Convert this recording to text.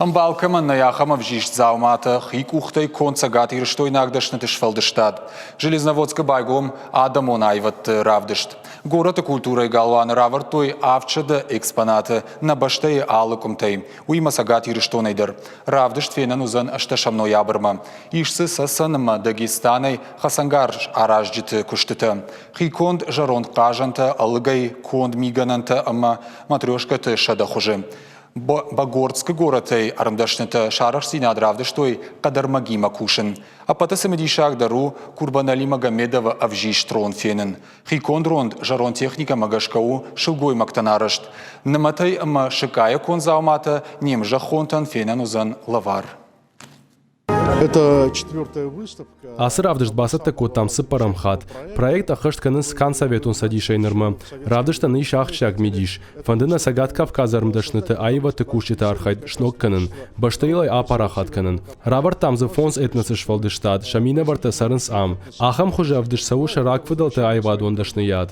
Ӕмбал кӕмӕн нӕй, ахӕм ӕвзист дзауматӕ хи къухтӕй конд цӕгатирыстойнаг дӕсныты сфӕлдыстад. Железноводскы байгом адӕмон аивӕдты равдыст. Горӕты культурӕйы галуаны равӕрдтой 700 экспонаты нӕ бӕстӕйы алы къуымтӕй, уыимӕ Цӕгат Ирыстонӕй дӕр. Равдыст фенӕн уыдзӕн 8 ноябрмӕ. Ис дзы Цӕцӕн ӕмӕ Дагестанӕй хӕцӕнгарз аразджыты куыстытӕ. Хиконд зӕронд хъазӕнтӕ, ӕлыгӕй конд мигӕнӕнтӕ ӕмӕ матрешкӕты 100 хуызы. Богородскы горӕтӕй ӕрмдӕснытӕ сӕ арӕхстдзинад равдыстой хъӕдӕрмӕгимӕ кусын. Ӕппӕты цымыдисагдӕр у Курбанали Магомедовы ӕвзист рон фенын. Хиконд ронд зӕронд техникӕмӕ гӕсгӕ у сылгоймӕгтӕн арӕзт. Нымӕтӕй ӕмӕ сыкъайӕ конд дзауматӕ не мзӕххонтӕн фенӕн уыдзӕн лӕвар. Ацы равдыст бацӕттӕ кодтам цыппӕрӕм хатт. Проект ӕххӕст кӕнынц канд Советон Цӕдисӕй нырмӕ. Равдыстӕн ис ахсджиаг мидис. Фӕнды нӕ Цӕгат Кавказы ӕрмдӕсныты аивӕдты кусджыты архайд сног кӕнын, бӕстӕйыл ӕй апарахат кӕнын. Равӕрдтам дзы фондз этносы сфӕлдыстад, сӕ минӕвӕрттӕ цӕрынц ам. Ахӕм хуызы ӕвдыст цӕуы сӕ рагфыдӕлты аивадон дӕсныйад.